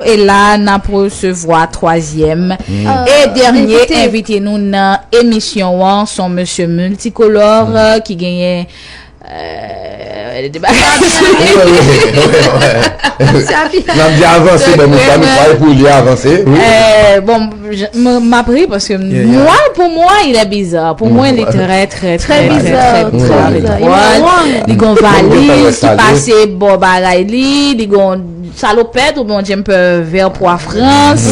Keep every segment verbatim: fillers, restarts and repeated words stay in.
E la, n ap resevwa twazyèm e dènye envite nou nan emisyon an, se yon mesye miltikolò ki genyen euh, de bagay. N ap di avanse, bon, nou pa nou pale pou li avanse. Bon, m ap ri paske mwen, pou mwen, il est bizarre. Pou mwen, li trè, trè, trè, trè, trè bizarre. Li gon valiz ki pase bò bagay li, li gon salopèt ou bon jumper vè pwa frans.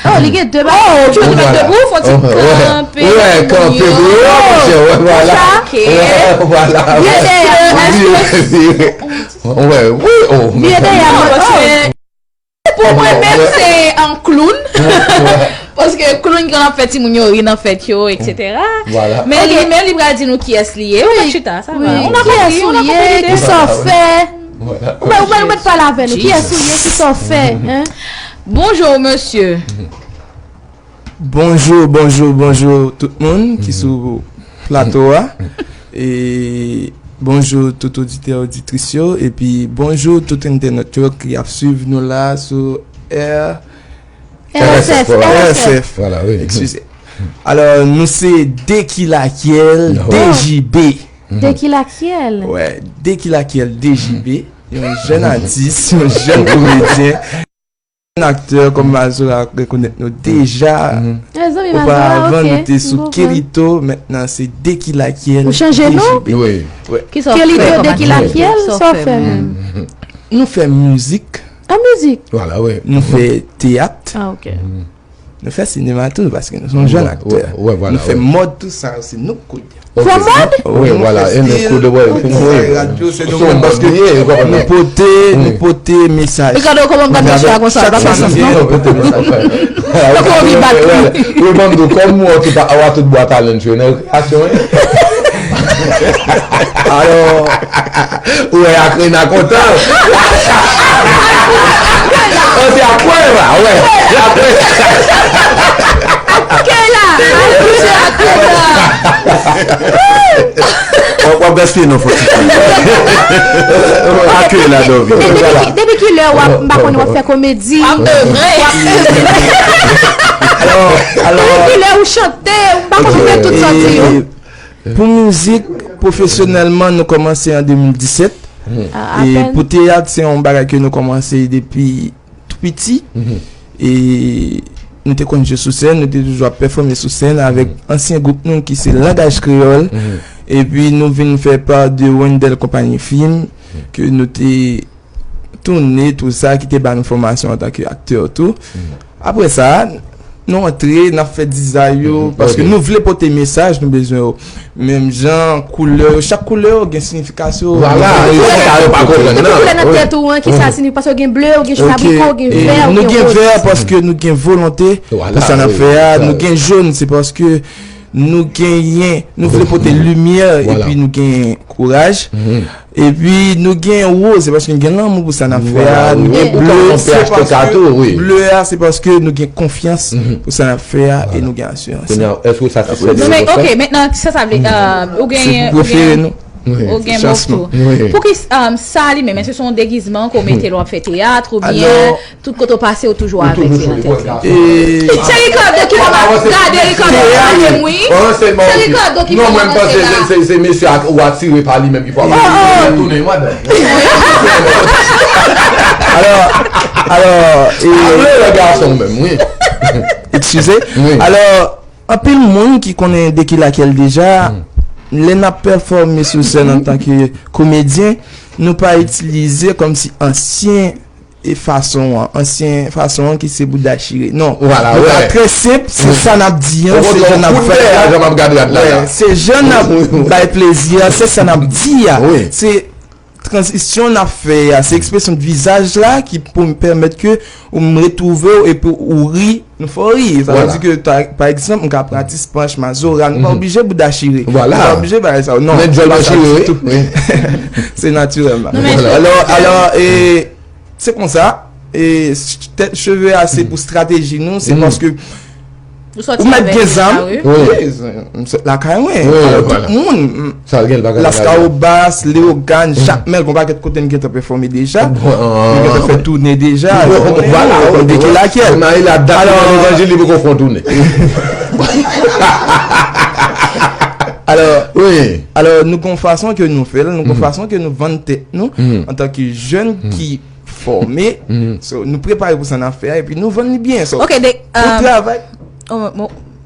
Oh, li gen de bagay. Oh, ou te met de pou fon ti kanpe. Wè, kanpe pou yo, monchè, wè, vwala. Wè, vwala. Wè, wi, oh. Pou mwen menm, se an kloun. Paske kloun ki konn ap fè timoun yo ri nan fèt yo, etsetera. Men li menm, li pral di nou kiyès li ye. Ou mèt chita, sa va. Ou nan konprann, ou nan konprann ide. Kiyès ou ye, kisa w fè. Ou mèt, ou mèt pale avè nou. Kiyès ou ye, kisa w fè. Bonjou, mesye. Bonjou, bonjou, bonjou tout moun ki sou plato a. E bonjou tout oditè, oditris yo. Epi bonjou tout entènot yo ki ap swiv nou la sou R. R S F, R S F. Eskize. Alò, nou se Dekilakyèl, D J B. Dekilakyèl. Wè, Dekilakyèl, D J B. Yon jèn atis, yon jèn komedyen. Jèn aktè, kòm Mazora rekonèt nou deja. Oparavan, nou te sou Kelito, mentnan se Dekilakyèl. Ou chanje non? Kelito Dekilakyèl, sa w fè menm? Nou fè mizik. An mizik? Nou fè teyat. Nou fè sinema tou, paske nou se yon jèn aktè. Nou fè mòd, tou sa, se nou k koud. Fè mòd? Wi, vwala, e nou koud, wi. Nou pote, nou pote mesaj. Ricardo, kòman w gade mesye a konsa, l pa fè sans non. Tankou w vin bat li. Wi, ban m di w, kòm ou okipe a tout bwa talent yo nan rekreasyon, wi. Alò, ou wè Akrena kontan. An se Akwela, wè. Akwela. Akwela. W ap gaspiye non fò ti. Akwela Dove. Depi ki lè w ap, m pa konnen, w ap fè komedi? W ap evre. Depi ki lè ou chante, m pa konnen, ou fè tout sòti yo. Pou mizik, pwofesyonèlman, nou kòmanse an de mil disèt. E pou teyat, se yon bagay ke nou kòmanse depi tou piti. E nou te konn jwe sou sèn, nou te toujou ap pèfòme sou sèn avèk ansyen gwoup nou ki se Langaj Kreyòl. Epi nou vin fè pa de Wendell Konpayi Fim, ke nou te tounen, tou sa, ki te ba nou fòmasyon antanke aktè tou. Apre sa, nou antre, n ap fè dizay yo, paske nou vle pote mesaj, nou bezwen yo. Menm jan, koulè yo, chak koulè yo gen siyifikasyon yo. Vwala, e se sa yo pa konprann nan. Koulè nan tèt ou an, kisa l siyifi? Paske gen ble, gen chita abriko, gen vè, gen woz. Nou gen vè paske nou gen volonte pou sa n ap fè a. Nou gen jòn, se paske nou genyen, nou vle pote limyè, epi nou gen kouraj. Epi nou gen woz, se paske nou gen lanmou pou sa n ap fè a. Nou gen ble, se paske ble a, se paske nou gen konfyans pou sa n ap fè a e nou gen asirans. Èske sa se sèl? Non, men, ok, mentnan, sa sa vle, euh, ou gen, ou gen, ou gen mo pou. Pou ki, euh, sa li menm, èske se yon degizman ke w mete lè w ap fè teyat, oubyen tout kote w pase, ou toujou avèk teyat? Se Ricardo ki pa gade Ricardo ap gade m, wi. Se Ricardo ki pa gade la. Se mesye ou atire pa li menm ki fè w ap tounen madanm. Alò, alò, e gason menm, wi. Eskize. Alò, anpil moun ki konnen Dekilakyèl deja, lè n ap pèfòme sou sèn antanke komedyen, nou pa itilize kòmsi ansyen e fason an, ansyen fason an ki se bouda chire. Non. Nou pa trè senp, se sa n ap di an, se jan n ap fè a. Se jan n ap bay plezi a, se sa n ap di a. Se tranzisyon n ap fè a, se ekspresyon vizaj la ki pou pèmèt ke ou retwouve w epi ou ri, nou fè w ri. Sa vle di ke, pa egzanp, m ka pran atis Panch, Mazora, nou pa oblije bouda chire. Nou pa oblije bagay sa yo. Non, se pa sa ditou. Se natirèlman. Alò, alò, e, se konsa, e, tèt cheve a se pou estrateji nou, se paske Ou mèt gen zam. Wi, m sot lakay mwen. Alò, tout moun, Laskawobas, Leyogàn, Jakmèl, gon pakèt kote n gentan pèfòme deja. Nou gentan fè tounen deja. Ou konnen, nou konnen de ki lakyèl. Alò, alò, nou gon fason ke nou fè l, nou gon fason ke nou vann tèt nou antanke jèn ki fòme. So, nou prepare pou sa n ap fè a, epi nou vann li byen. So, nou travay.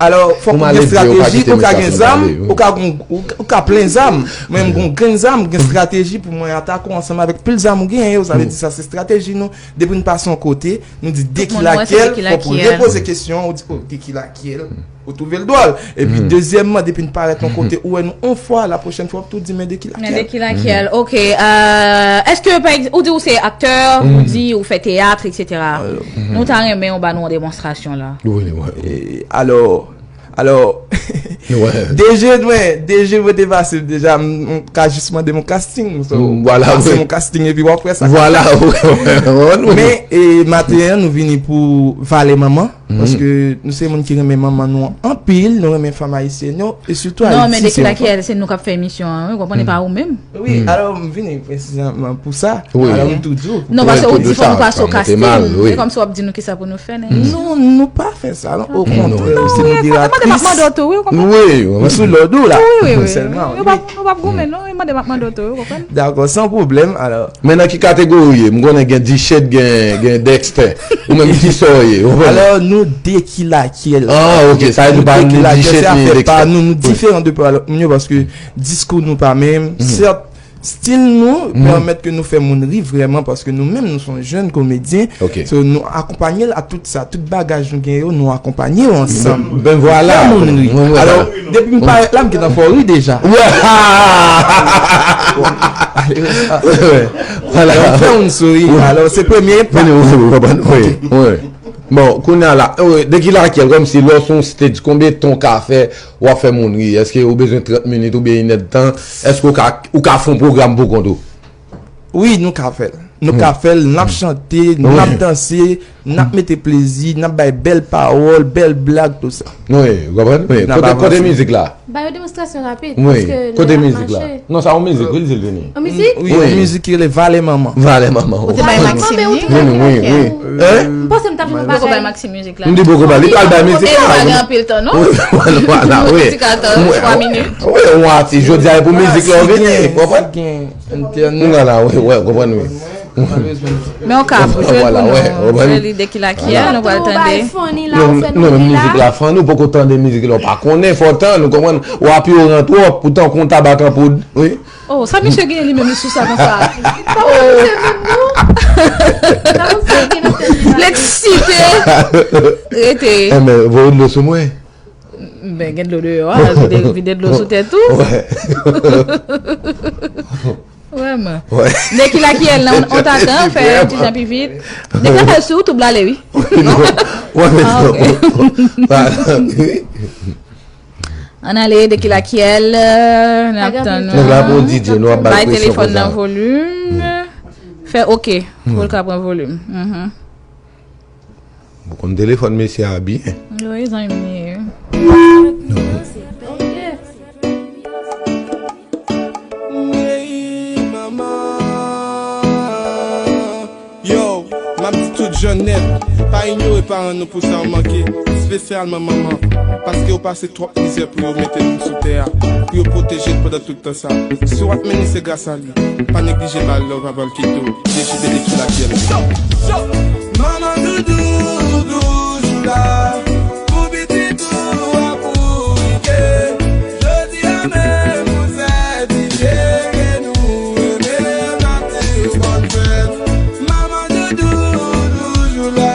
Alò, fòk ou gen estrateji, ou ka gen zam, ou ka gon, ou, ou ka plen zam. Mwen, m gon grenn zam, gen estrateji pou mwen atake w ansanm avèk pil zam ou genyen yo. Sa vle di sa se estrateji nou. Depi n pase yon kote, nou di de ki lakyèl, fòk ou repoze kesyon, ou di, oh, de ki lakyèl. Ou twouve l dwòl. Epi, dezyèmman, depi n parèt yon kote, ou wè nou yon fwa, la pwochèn fwa, w ap tou di, men de ki lakyèl. Men de ki lakyèl, ok. Euh, èske, pa egz-, ou di ou se aktè, ou di ou fè teyat, et cetera. Nou ta renmen ou ba nou yon demonstrasyon la. E, alò, alò, D J mwen, D J mwen te pase m deja, m, m ka jis mande m yon casting. So, pase m yon casting epi w ap wè sa. Vwala, wi. Men, e, maten an, nou vini pou Vale Manman. Paske nou se moun ki renmen manman nou anpil, nou renmen fanm ayisyèn yo, e sitou Ayiti. Non, men de ki lakyèl, se nou k ap fè emisyon an, wi, w konprann, e pa ou menm. Wi, alò, m vini presizeman pou sa. Alò, m tou di w. Non, paske ou di fò nou pase w casting. Se kòmsi w ap di nou kisa pou nou fè, nan emisyon. Non, nou pa fè sa, non. Okontrè, se moderatris. Mande w tou, wi, w konprann? Wi, wi. M sou lòd ou la. Wi, wi, wi. Sèlman, wi. Nou p ap, nou p ap goumen, non, wi, mande m ap mande w tou, wi, w konprann? Dakò, san pwoblèm, alò. Men nan ki kategori w ye? M konnen gen Dichèt, gen, gen Dexter. Ou menm ki sa w ye? Ou konprann? Alò, nou de ki lakyèl. Ah, ok. Sa vle di nou pa ni Dichèt, ni Dexter. Nou de ki lakyèl, se afè pa nou, nou diferan de pa lòt moun yo, paske diskou nou pa menm. Sèt, stil nou pèmèt ke nou fè moun ri vrèman, paske nou menm, nou se yon jèn komedyen. Ok. So, nou akonpanye l a tout sa, tout bagaj nou gen yo, nou akonpanye yo ansanm. Ben, ben vwala. Fè moun ri. Wi, wi, vwala. Alò, depi m parèt la, m gentan fè w ri deja. Wi. Alò, fè moun souri. Alò, se premye pa. Wi, wi, wi, wi, wi. Bon, kounye a la, euh, de ki lakyèl, kòmsi lè w sou yon stage, konbyen tan w ka fè, w ap fè moun ri? Èske ou bezwen trant minit oubyen inèdtan? Èske ou ka, ou ka fè yon pwogram pou kont ou? Wi, nou ka fè l. Nou ka fè l, n ap chante, n ap danse, n ap mete plezi, n ap bay bèl pawòl, bèl blag, tou sa. Wi, ou konprann? Wi. Kote, kote mizik la? Ba yo demonstrasyon rapid, paske lè a ap mache. Wi. Kote mizik la? Non, sa yon mizik, wi, li di l vini. Yon mizik? Wi, yon mizik ki rele Vale Manman. Vale Manman, wi. Ou te bay Maxime li? Wi, wi, wi. Hein? M panse m t ap jwenn yon bagay. Ou poko bay Maxime mizik la? M di poko bay, li pral bay mizik la. Li pa gen anpil tan, non? Wi, vwala, wi. Ti ka tan, twa minit. Wi, yon atis, jodi a, e pou mizik la w vini, ou konprann? Entènèt. Vwala, wi, wi, ou konprann, wi. Men w ka ap jwe pou nou. Vwala, wi, wi. Jwe li de ki lakyèl, nou pral tande. Non, non, men mizik la funny, ou poko tande mizik la, ou pa konnen, fò w tann, ou konprann, w ap yoran twòp, poutan w konn tabak an poud, wi. Oh, sa misye genyen li menm, li sou sa konsa. Pa wè misye menm, non. Sa konsa, gen nan tèt li. L eksite. Rete. Enben, voye dlo sou mwen. Ben, gen dlo deyò a, vide, vide dlo sou tèt ou. Wè. Vrèman. Wè. De ki lakyèl, nan, on t atann, fè ti jan pi vit. De ki lakyèl, si w twouble ale, wi. Non? Wè, men ah, ok. Ann ale, de ki lakyèl, n ap tann. Nou la pou D J, nou ap bay presyon konsa. Bay telefòn nan volim. Fè ok, pou l ka pran volim. Mhm. Ou konn telefòn mesye a byen. Wi, zanmi m ye. Yo, m ap di tout jèn nèt, pa inyore paran nou pou sa yo manke, espesyalman manman, paske yo pase twòp mizè pou yo mete nou sou tè a, pou yo pwoteje n pandan tout tan sa. Si w ap mennen, se gras a li. Pa neglije ba l love a Valkito, D J B D Q lakyèl. Manman doudou toujou la pou pitit ou a pou rike. Jodi a menm ou sètifye ke nou renmen n ap di w bòn fèt. Manman doudou toujou la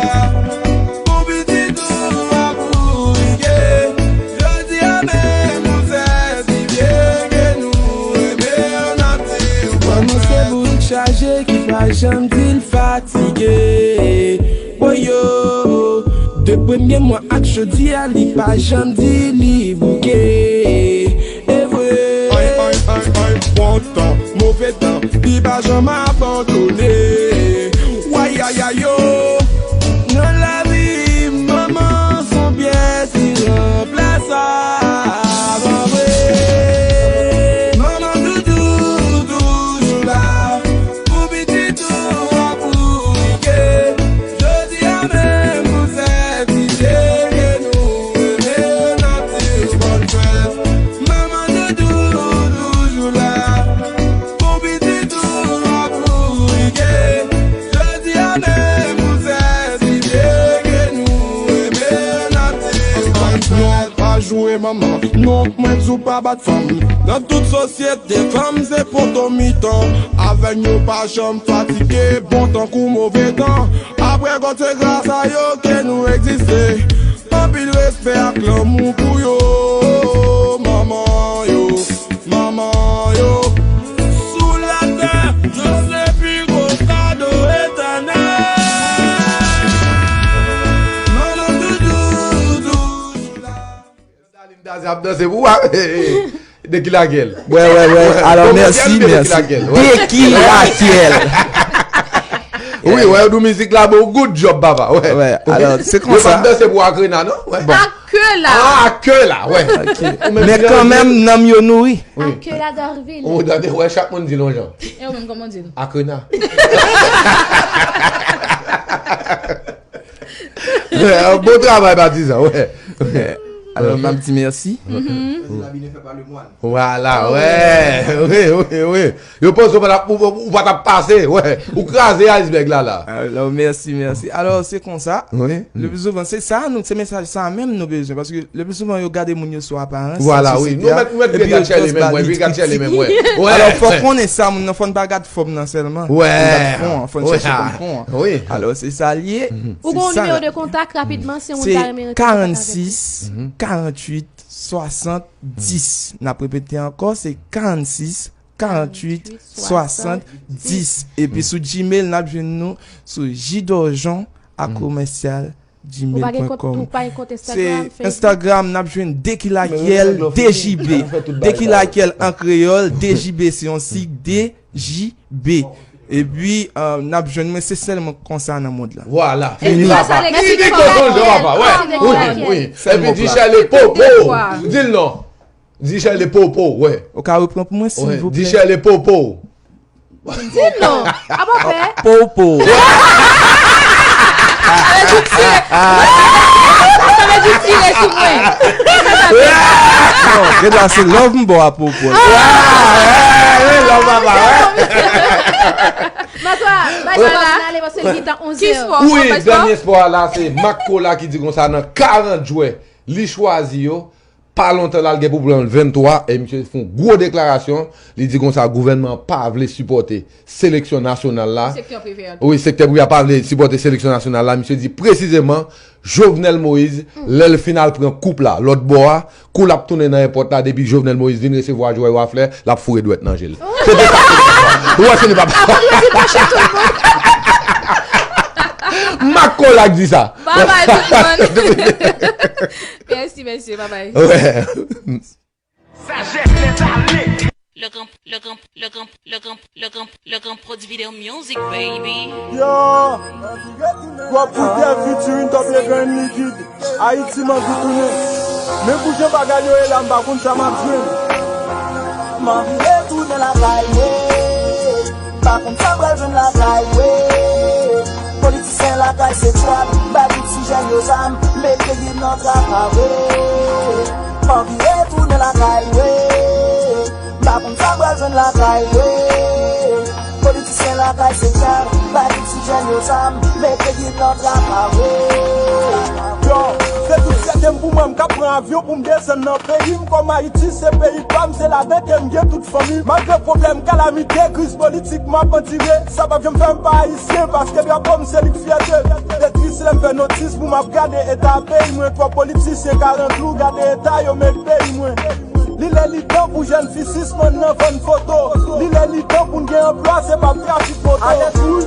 pou pitit ou a pou rike. Jodi a menm ou sètifye ke nou renmen n ap di w bòn fèt. Manman se bourik chaje ki pa janm di l fatige. Woyo, de premye mwa ak jodi a, li pa janm di li bouke. E vre. Ay, ay, ay, ay, bon tan, move tan, li pa janm abandone. Way, ay, ay, yo. Nan lavi, manman se yon pyès ki Manman, non, mwen di w pa bat fanm. Nan tout sosyete, fanm se poto mitan. Avè n yo pa janm fatige, bon tan kou move tan. Apre gòt, se gras a yo ke nou egziste. Anpil respè ak lanmou pou yo. Manman yo, manman yo. Sou latè, yo se pi gwo kado etènèl. Manman doudou, doudou. Darline Daze ap danse pou w. De ki lakyèl? Wè, wè, wè. Alò, mèsi, mèsi. De ki lakyèl? Wi, wè, yo di w mizik la bon, good job, papa. Wè. Wè, alò, se konsa. Yo p ap danse pou Akrena, non? Wè. Bon. Akela. Ah, Akela, wè. Ok. Men kanmenm, nanm yo nouri. Wi. Akela Darville. Ou tande, wè, chak moun di l yon jan. E ou menm, kòman w di l? Akrena. Bon travay, patizan, wè. Alò, m ap di mèsi. Vwala, wè. Wi, wi, wi. Yo panse w pa t ap, ou, ou pa t ap pase, wè. Ou kraze iceberg la, la. Alò, mèsi, mèsi. Alò, se konsa. Wi. Le pli souvan, se sa, nou, se mesaj sa menm nou bezwen. Paske le pli souvan, yo gade moun yo sou aparans, vwala, wi. Nou mèt, nou mèt vye gad chèle menm, wè. Vye gad chèle menm, wè. Alò, fò w konnen sa, moun nan, fò n pa gad fòm nan sèlman. Wè. Fò n gad fon an, fò n chèche konn fon an. Wi. Alò, se sa l ye. Ou gen yon nimewo de kontak rapidman, si yon moun ta renmen rantre an kontak avèk ou? Se karannsis, karannwit, swasant, dis. N ap repete ankò, se karannsis, karannwit, swasant, dis. Epi sou Gmail, n ap jwenn nou sou jidorjon a komèsyal gmail pwen kòm. Ou pa gen kont, ou pa gen kont Instagram, Facebook? Se Instagram, n ap jwenn De ki lakyèl, D J B. De ki lakyèl an kreyòl, D J B se yon sik, D J B. Epi, euh, n ap jwenn mwen, se sèlman konsa nan mond lan. Vwala. Fini, papa. Fini, fini, papa. Wè. Wi, wi. Epi di Chèle Popo. Di l non. Di Chèle Popo, wè. Ou ka repran pou mwen, silvouplè? Di Chèle Popo. Di l non. A bon pè. Popo. Sa vle di tire. Sa vle di tire sou mwen. Non, gen dwa se love m ba w a Popo. Ah, eh, eh, love papa, eh. Matwa, bay spò a n ale paske li gentan onz è. Ki spò? Wi, dènye spò a la, se Mac Cola ki di konsa nan karant jwè li chwazi yo. Pa lontan la, l gen pou pran vennntwa, e misye fè yon gwo deklarasyon. Li di konsa, gouvènman an pa vle sipòte seleksyon nasyonal la. Sektè prive a. Wi, sektè prive a pa vle sipòte seleksyon nasyonal la. Misye di presizeman, Jovenel Moïse, lè l fin al pran koup la, lòt bò a, kou l ap tounen nan èpòt la, depi Jovenel Moïse vin resevwa jwè yo a flè, l ap foure dwèt nan je l. Se de sa. Ou wè, se ne pa. Mac Cola k di sa. Bye bye, tout moun. Mèsi, mesye, babay. Wè. Sagesse est allée. Le grand, le grand, le grand, le grand, le grand, le grand produit vidéo music, baby. Yo, w ap koute featuring Top Legrand Liquid. Ayiti, m anvi tounen. Men pou jan bagay yo ye la, m pa konn sa m ap jwenn. M anvi retounen lakay mwen. M pa konn sa m pral jwenn lakay mwen. Politisyen lakay se twal, bay tout ti jèn yo zam, mete li nan traka vre. M anvi retounen lakay mwen. M pa konn sa m pral jwenn lakay mwen. Politisyen lakay se twal, bay tout ti jèn yo zam, mete li nan traka vre. Yo, se tout fyète m pou mwen, m ka pran avyon pou m desann nan peyi m kòm Ayiti se peyi pa m, se ladan ke m gen tout fanmi m. Malgre pwoblèm, kalamite, kriz politik, m ap andire. Sa p ap janm fè m pa ayisyen, paske drapo m se li k fyète. Te tris lè m fè notis pou m ap gade eta peyi mwen. Twòp politisyen ka rann tlou, gade eta yo met peyi mwen. Li lè li tan pou jèn fi sispann nan vann foto. Li lè li tan pou n gen anplwa, se p ap trafik moto. Alèt wouj,